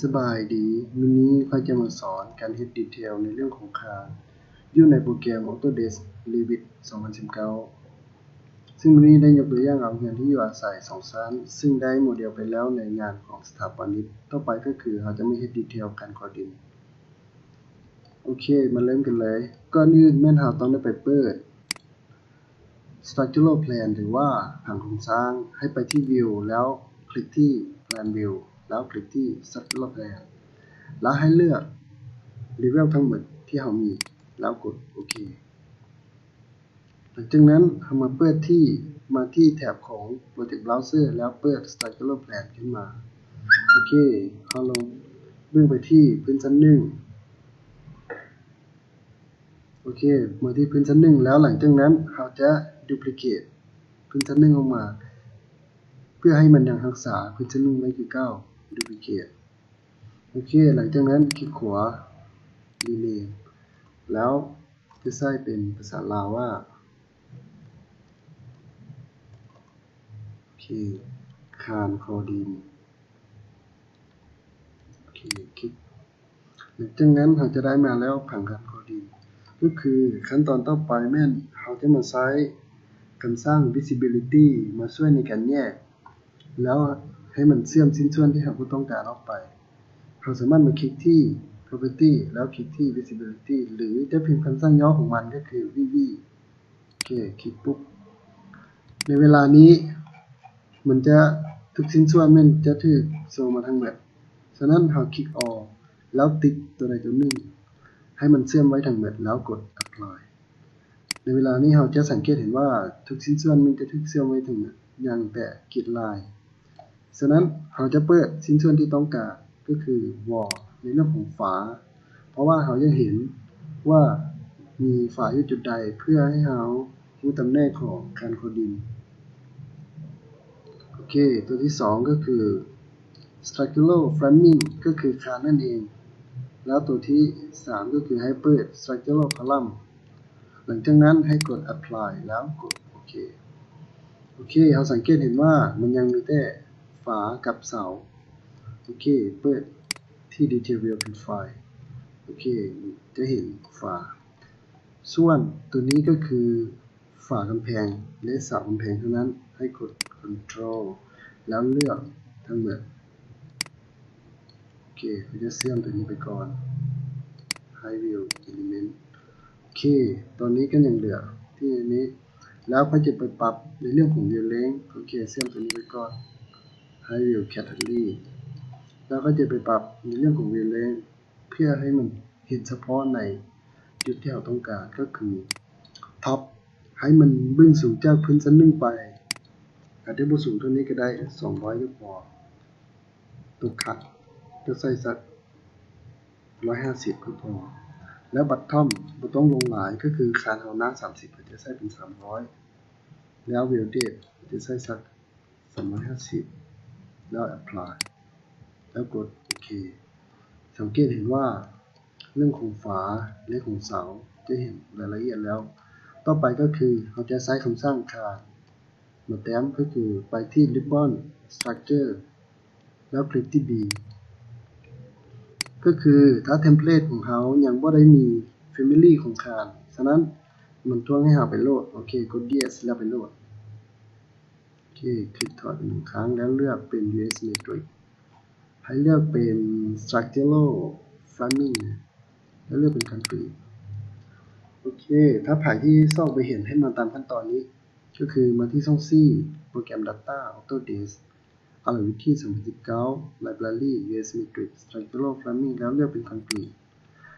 ສະບາຍດີ, ມື້ນີ້ຂ້ອຍຈະມາສອນການເຮັດດີເທວໃນເລື່ອງຂອງຄານ ຢູ່ໃນໂປຣແກຣມ Autodesk Revit ສອງພັນສິບເກົ້າ ຊຶ່ງມື້ນີ້ໄດ້ຍົກຕົວຢ່າງເອົາເຮືອນທີ່ຢູ່ອາໄສສອງຊັ້ນ ຊຶ່ງໄດ້ໂມເດວໄປແລ້ວໃນງານຂອງສະຖາປະນິກ. ຕໍ່ໄປກໍຄືເຮົາຈະມາເຮັດດີເທວການຂໍດິນ. ໂອເຄ, ມາເລີ່ມກັນເລີຍ. ກ່ອນອື່ນແມ່ນເຮົາຕ້ອງໄດ້ໄປເປີດ Structural Plan ຫຼືວ່າຜັງໂຄງສ້າງ. ໃຫ້ໄປທີ່ View ແລ້ວຄລິກທີ່ Plan View ແລ້ວຄລິກທີ່ Structural Plan ແລ້ວໃຫ້ເລືອກ Level ທັງໝົດທີ່ເຮົາມີ ແລ້ວກົດໂອເຄ. ຫຼັງຈາກນັ້ນເຮົາມາເປີດທີ່ ມາທີ່ແຖບຂອງ Project Browser ແລ້ວເປີດ Structural Plan ຂຶ້ນມາ. ໂອເຄ, ເຮົາລອງເບິ່ງໄປທີ່ພື້ນຊັ້ນໜຶ່ງ. ໂອເຄ, ມາທີ່ພື້ນຊັ້ນໜຶ່ງ ແລ້ວຫຼັງຈາກນັ້ນເຮົາຈະ Duplicate ພື້ນຊັ້ນໜຶ່ງອອກມາ ເພື່ອໃຫ້ມັນຍັງຮັກສາພື້ນຊັ້ນໜຶ່ງໄວ້ຄືເກົ່າ. Duplicate. ໂອເຄ, ຫຼັງຈາກນັ້ນຄລິກຂວາ Rename ແລ້ວຈະໃສ່ເປັນພາສາລາວວ່າ ໂອເຄ, ຄານຂໍດິນ. ໂອເຄ, ຄລິກ. ຫຼັງຈາກນັ້ນເຮົາຈະໄດ້ມາແລ້ວ ຜັງຄານຂໍດິນ. ກໍຄືຂັ້ນຕອນຕໍ່ໄປແມ່ນເຮົາຈະມາໃຊ້ຄຳສັ່ງ Visibility ມາຊ່ວຍໃນການແຍກ ແລ້ວໃຫ້ມັນເຊື່ອມຊິ້ນສ່ວນທີ່ເຮົາບໍ່ຕ້ອງການອອກໄປ. ເຮົາສາມາດມາຄລິກທີ່ Property ແລ້ວຄລິກທີ່ Visibility ຫຼືຈະພິມຄຳສັ່ງຫຍໍ້ຂອງມັນກໍຄື VV. ໂອເຄ, ຄລິກປຸບ. ໃນເວລານີ້ມັນຈະ ທຸກຊິ້ນສ່ວນແມ່ນຈະຖືກໂຊມາທັງໝົດ. ສະນັ້ນເຮົາຄລິກ All ແລ້ວຕິກຕົວໃດຕົວໜຶ່ງໃຫ້ມັນເຊື່ອມໄວ້ທັງໝົດ ແລ້ວກົດ Apply. ໃນເວລານີ້ເຮົາຈະສັງເກດເຫັນວ່າທຸກຊິ້ນສ່ວນມັນຈະຖືກເຊື່ອມໄວ້ທັງໝົດ ຍັງແຕ່ກຣິດລາຍ. ສະນັ້ນເຮົາຈະເປີດຊິ້ນສ່ວນທີ່ຕ້ອງການ ກໍຄື Wall ໃນເລື່ອງຂອງຝາ ເພາະວ່າເຮົາຢາກເຫັນວ່າມີຝາຢູ່ຈຸດໃດ ເພື່ອໃຫ້ເຮົາຮູ້ຕຳແໜ່ງຂອງຄານຂໍດິນ. ໂອເຄ, ຕົວທີສອງກໍຄື Structural Framing ກໍຄືຄານນັ້ນເອງ. ແລ້ວຕົວທີສາມກໍຄືໃຫ້ເປີດ Structural Column. ຫຼັງຈາກນັ້ນໃຫ້ກົດ Apply ແລ້ວກົດໂອເຄ. ໂອເຄ, ເຮົາສັງເກດເຫັນວ່າມັນຍັງມີແຕ່ຝາກັບເສົາ. ໂອເຄ, ເປີດທີ່ Detail View ເປັນ File. ໂອເຄ, ຈະເຫັນຝາ. ສ່ວນຕົວນີ້ກໍຄືຝາກຳແພງ ແລະ ເສົາກຳແພງເທົ່ານັ້ນ. ໃຫ້ກົດ Control ແລ້ວເລືອກທັງໝົດ. ໂອເຄ, ຂ້ອຍຈະເຊື່ອມຕົວນີ້ໄປກ່ອນ. Hide View Element. ໂອເຄ, ຕອນນີ້ກໍຍັງເຫຼືອທີ່ນີ້ ແລ້ວຂ້ອຍຈະໄປປັບໃນເລື່ອງຂອງ View Length. ໂອເຄ, ເຊື່ອມຕົວນີ້ໄປກ່ອນ. Hide View Category. ແລ້ວຂ້ອຍຈະໄປປັບໃນເລື່ອງຂອງ View Length ເພື່ອໃຫ້ມັນເຫັນສະເພາະໃນຈຸດທີ່ເຮົາຕ້ອງການ ກໍຄື Top. ໃຫ້ມັນເບິ່ງສູງຈາກພື້ນຊັ້ນໜຶ່ງໄປ. ອາດຈະບໍ່ສູງເທົ່ານີ້ກໍໄດ້, ສອງຮ້ອຍກໍພໍ. ຕົວ Cut ຈະໃສ່ສັກ ໜຶ່ງຮ້ອຍຫ້າສິບກໍພໍ ແລ້ວ Bottom ບໍ່ຕ້ອງລົງຫຼາຍ ກໍຄືຄານເຮົາໜ້າສາມສິບ ກໍຈະໃສ່ເປັນສາມຮ້ອຍ ແລ້ວ Weld ຈະໃສ່ສັກສາມຮ້ອຍຫ້າສິບ ແລ້ວ Apply ແລ້ວກົດໂອເຄ. ສັງເກດເຫັນວ່າເລື່ອງຂອງຝາ ແລະ ຂອງເສົາ ຈະເຫັນລາຍລະອຽດແລ້ວ. ຕໍ່ໄປກໍຄືເຮົາຈະໃຊ້ຄຳສັ່ງ Cast ມາແຕ້ມ ກໍຄືໄປທີ່ Ribbon Structure ແລ້ວຄລິກທີ່ B ກໍຄືຖ້າ template ຂອງເຮົາຍັງບໍ່ໄດ້ມີ Family ຂອງຄານ, ສະນັ້ນມັນທວງໃຫ້ເຮົາໄປໂຫຼດ. ໂອເຄ, ກົດ Yes ແລ້ວໄປໂຫຼດ. ໂອເຄ, ຄລິກຖອຍໄປໜຶ່ງຄັ້ງ ແລ້ວເລືອກເປັນ Isometric. ໃຫ້ເລືອກເປັນ Structural Framing ແລ້ວເລືອກເປັນ Concrete. ໂອເຄ, ຖ້າໃຜທີ່ຊອກບໍ່ເຫັນ ໃຫ້ມາຕາມຂັ້ນຕອນນີ້ ກໍຄືມາທີ່ຊ່ອງ C ໂປຣແກຣມ Data Autodesk Revit ສອງພັນສິບເກົ້າ Library Isometric Structural Framing ແລ້ວເລືອກເປັນ Concrete.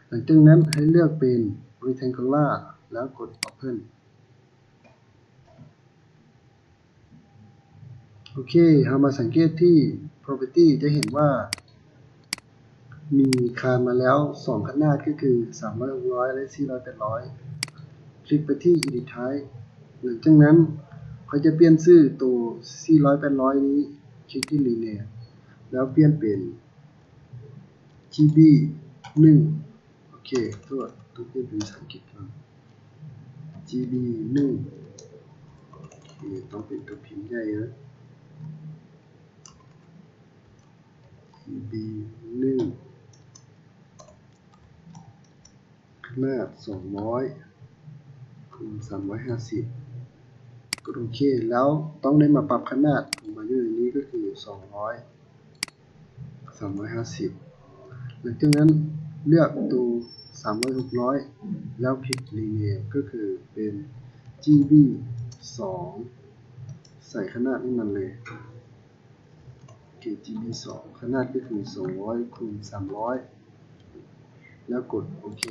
ຫຼັງຈາກນັ້ນໃຫ້ເລືອກເປັນ Rectangular ແລ້ວກົດ Open. ໂອເຄ, ເຮົາມາສັງເກດທີ່ Property ຈະເຫັນວ່າມີຄານມາແລ້ວສອງຂະໜາດ ກໍຄືສາມຮ້ອຍ ຫົກຮ້ອຍ ແລະ ສີ່ຮ້ອຍ ແປດຮ້ອຍ. ຄລິກໄປທີ່ Edit Type. ຫຼັງຈາກນັ້ນຂ້ອຍຈະປ່ຽນຊື່ໂຕສີ່ຮ້ອຍ ແປດຮ້ອຍນີ້, ຄລິກທີ່ Rename ແລ້ວປ່ຽນເປັນ ຈີບີ ໜຶ່ງ. ໂອເຄ, ໂທດ, ຕ້ອງປ່ຽນເປັນພາສາອັງກິດກ່ອນ. ຈີບີ ໜຶ່ງ. ໂອເຄ, ຕ້ອງເປັນຕົວພິມໃຫຍ່ເນາະ. ຈີ ບີໜຶ່ງ ຂະໜາດສອງຮ້ອຍຄູນສາມຮ້ອຍຫ້າສິບ ກົດໂອເຄ ແລ້ວຕ້ອງໄດ້ມາປັບຂະໜາດຂອງມັນຢູ່ໃນນີ້ ກໍຄືສອງຮ້ອຍ ສາມຮ້ອຍຫ້າສິບ ຫຼັງຈາກນັ້ນເລືອກໂຕສາມຮ້ອຍ ຫົກຮ້ອຍ ແລ້ວຄລິກ rename ກໍຄືເປັນ ຈີບີສອງ ໃສ່ຂະໜາດໃຫ້ມັນເລີຍ ຈີບີສອງ ຂະໜາດກໍຄືສອງຮ້ອຍຄູນສາມຮ້ອຍ ແລ້ວກົດໂອເຄ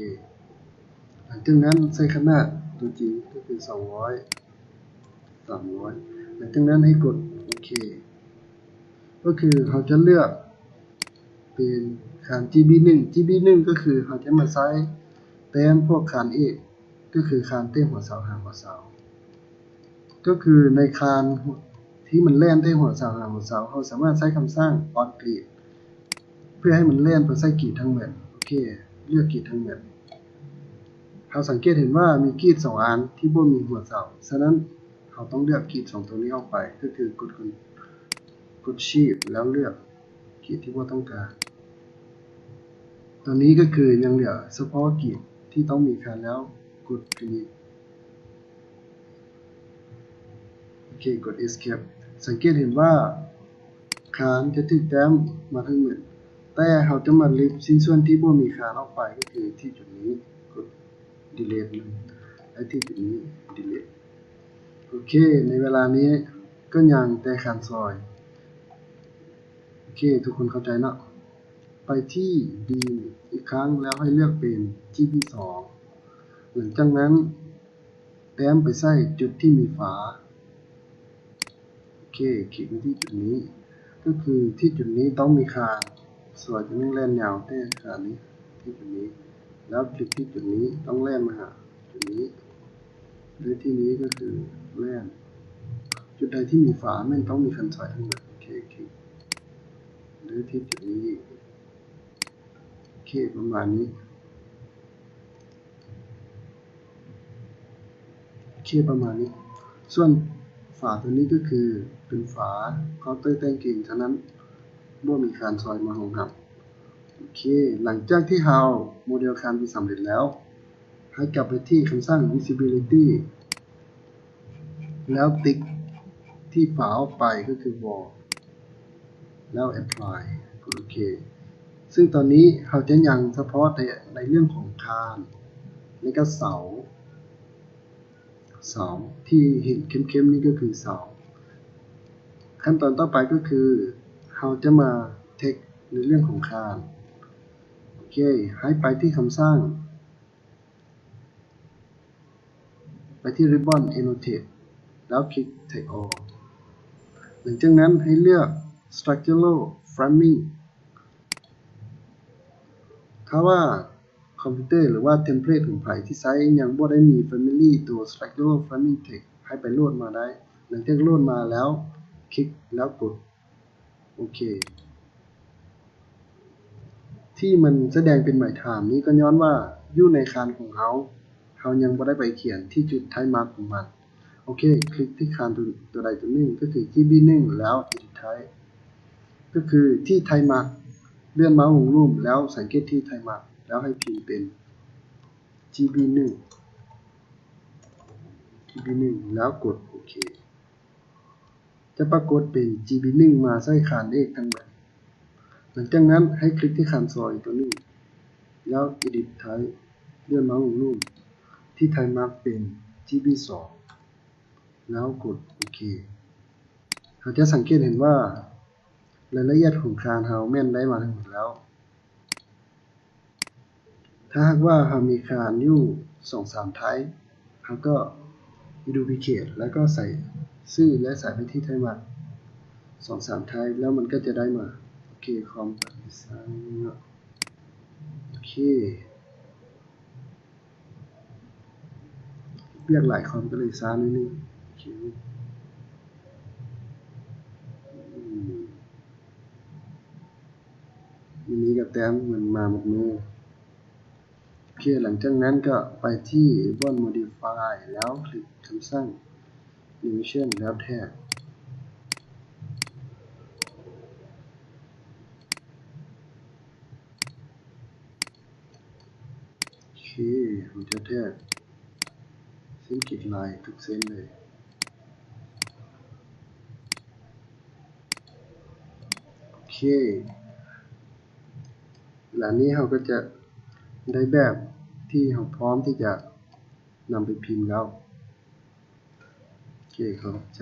ຫຼັງຈາກນັ້ນໃສ່ຂະໜາດຕົວຈິງກໍຄືສອງຮ້ອຍ ສາມຮ້ອຍ ຫຼັງຈາກນັ້ນໃຫ້ກົດໂອເຄ ກໍຄືເຮົາຈະເລືອກເປັນຄານ ຈີບີໜຶ່ງ ຈີບີໜຶ່ງ ກໍຄືເຮົາຈະມາໃສ່ແຕ້ມພວກຄານເອກ ກໍຄືຄານແຕ່ຫົວເສົາຫາຫົວເສົາ ກໍຄືໃນຄານທີ່ມັນແລ່ນແຕ່ຫົວເສົາຫາຫົວເສົາ ເຮົາສາມາດໃຊ້ຄຳສັ່ງ on grid ເພື່ອໃຫ້ມັນແລ່ນໄປໃສ່ກຣິດທັງໝົດ ໂອເຄ ເລືອກກຣິດທັງໝົດ ເຮົາສັງເກດເຫັນວ່າມີກຣິດສອງອັນທີ່ບໍ່ມີຫົວເສົາ ສະນັ້ນເຮົາຕ້ອງເລືອກກຣິດສອງໂຕນີ້ອອກໄປ ກໍຄືກົດ ກົດ Shift ແລ້ວເລືອກກຣິດທີ່ບໍ່ຕ້ອງການ ຕອນນີ້ກໍຄືຍັງເຫຼືອສະເພາະກຣິດທີ່ຕ້ອງມີຄານ ແລ້ວກົດ delete ໂອເຄ ກົດ Escape ສັງເກດເຫັນວ່າຄານຈະຖືກແຕ້ມມາທັງໝົດ ແຕ່ເຮົາຈະມາລິບຊິ້ນສ່ວນທີ່ບໍ່ມີຄານອອກໄປ ກໍຄືທີ່ຈຸດນີ້ ກົດ delete ມັນ ແລະ ທີ່ຈຸດນີ້ delete ໂອເຄ ໃນເວລານີ້ກໍຍັງແຕ່ຄານຊອຍ ໂອເຄ ທຸກຄົນເຂົ້າໃຈເນາະ ໄປທີ່ບີອີກຄັ້ງ ແລ້ວໃຫ້ເລືອກເປັນ ຈີບີສອງ ຫຼັງຈາກນັ້ນແຕ້ມໄປໃສ່ຈຸດທີ່ມີຝາ ໂອເຄ ຄລິກມາທີ່ຈຸດນີ້ ກໍຄືທີ່ຈຸດນີ້ຕ້ອງມີຄານ ສວຍຈະແມ່ນແລ່ນຍາວແຕ່ຄານນີ້ ທີ່ຈຸດນີ້ ແລ້ວຄລິກທີ່ຈຸດນີ້ ຕ້ອງແລ່ນມາຫາຈຸດນີ້ ແລະ ທີ່ນີ້ກໍຄືແລ່ນ ຈຸດໃດທີ່ມີຝາແມ່ນຕ້ອງມີຄານຊອຍທັງໝົດ ໂອເຄ ຄລິກ ແລະ ທີ່ຈຸດນີ້ ໂອເຄ ປະມານນີ້ ໂອເຄ ປະມານນີ້ ສ່ວນຝາຕົວນີ້ກໍຄືເປັນຝາເຄົາເຕີແຕ່ງກິ່ງ ສະນັ້ນບໍ່ມີຄານຊອຍມາຮອງຮັບ ໂອເຄ ຫຼັງຈາກທີ່ເຮົາໂມເດລຄານໄປສຳເລັດແລ້ວ ໃຫ້ກັບໄປທີ່ຄຳສັ່ງ Visibility ແລ້ວຕິກທີ່ຝາອອກໄປ ກໍຄື Wall ແລ້ວ Apply ກົດໂອເຄ ຊຶ່ງຕອນນີ້ເຮົາຈະຍັງສະເພາະແຕ່ໃນເລື່ອງຂອງຄານ ແລະ ກໍເສົາ ເສົາທີ່ເຫັນເຂັ້ມໆນີ້ກໍຄືເສົາ ຂັ້ນຕອນຕໍ່ໄປກໍຄືເຮົາຈະມາ Take ໃນເລື່ອງຂອງຄານ ໂອເຄ ໃຫ້ໄປທີ່ຄຳສັ່ງ ໄປທີ່ Ribbon Annotate ແລ້ວຄລິກ Take All ຫຼັງຈາກນັ້ນໃຫ້ເລືອກ Structural Framing ຖ້າວ່າຄອມພິວເຕີ ຫຼືວ່າ template ຂອງໃຜທີ່ໃຊ້ຍັງບໍ່ໄດ້ມີ Family ຕົວ Structural Framing Text ໃຫ້ໄປໂຫຼດມາໄດ້ ຫຼັງຈາກໂຫຼດມາແລ້ວ ຄລິກແລ້ວກົດ ໂອເຄ ທີ່ມັນສະແດງເປັນໝາຍຖາມນີ້ກໍຍ້ອນວ່າຢູ່ໃນຄານຂອງເຮົາ ເຮົາຍັງບໍ່ໄດ້ໄປຂຽນທີ່ຈຸດ Type Mark ຂອງມັນ ໂອເຄ ຄລິກທີ່ຄານຕົວ ຕົວໃດຕົວໜຶ່ງ ກໍຄື ຈີບີໜຶ່ງ ແລ້ວ Edit Type ກໍຄືທີ່ Type Mark ເລື່ອນເມົາສ໌ລົງລຸ່ມ ແລ້ວສັງເກດທີ່ Type Mark ແລ້ວໃຫ້ພິມເປັນ ຈີບີໜຶ່ງ ຈີບີໜຶ່ງ ແລ້ວກົດໂອເຄ ຈະປາກົດເປັນ ຈີບີໜຶ່ງ ມາໃສ່ຄານເອກທັງໝົດ ຫຼັງຈາກນັ້ນໃຫ້ຄລິກທີ່ຄານຊອຍຕົວໜຶ່ງ ແລ້ວ Edit Type ເລື່ອນເມົາສ໌ລົງລຸ່ມ ທີ່ Type Mark ເປັນ ຈີບີສອງ ແລ້ວກົດໂອເຄ ເຮົາຈະສັງເກດເຫັນວ່າລາຍລະອຽດຂອງຄານເຮົາແມ່ນໄດ້ມາທັງໝົດແລ້ວ. ຖ້າຫາກວ່າເຮົາມີຄານຢູ່ສອງສາມ Type ເຮົາກໍ Duplicate ແລ້ວກໍໃສ່ຊື່ ແລະ ໃສ່ໄປທີ່ Type Mark ສອງສາມ Type ແລ້ວມັນກໍຈະໄດ້ມາ ໂອເຄ ຄອມກໍເລີຍຊ້າເນາະ ໂອເຄ ວຽກຫຼາຍ ຄອມກໍເລີຍຊ້າໜ້ອຍໜຶ່ງ ໂອເຄ ອືມ ມື້ນີ້ກໍແຕ້ມມັນມາໝົດມື້ ໂອເຄ ຫຼັງຈາກນັ້ນກໍໄປທີ່ບ່ອນ Modify ແລ້ວຄລິກຄຳສັ່ງ Dimension ແລ້ວ Tag. ເຄ ເຮົາຈະແທກເສັ້ນກຣິດລາຍທຸກເສັ້ນເລີຍ. ໂອເຄ ແລະ ອັນນີ້ເຮົາກໍຈະໄດ້ແບບທີ່ເຮົາພ້ອມທີ່ຈະນຳໄປພິມແລ້ວ. ໂອເຄ ຂອບໃຈ.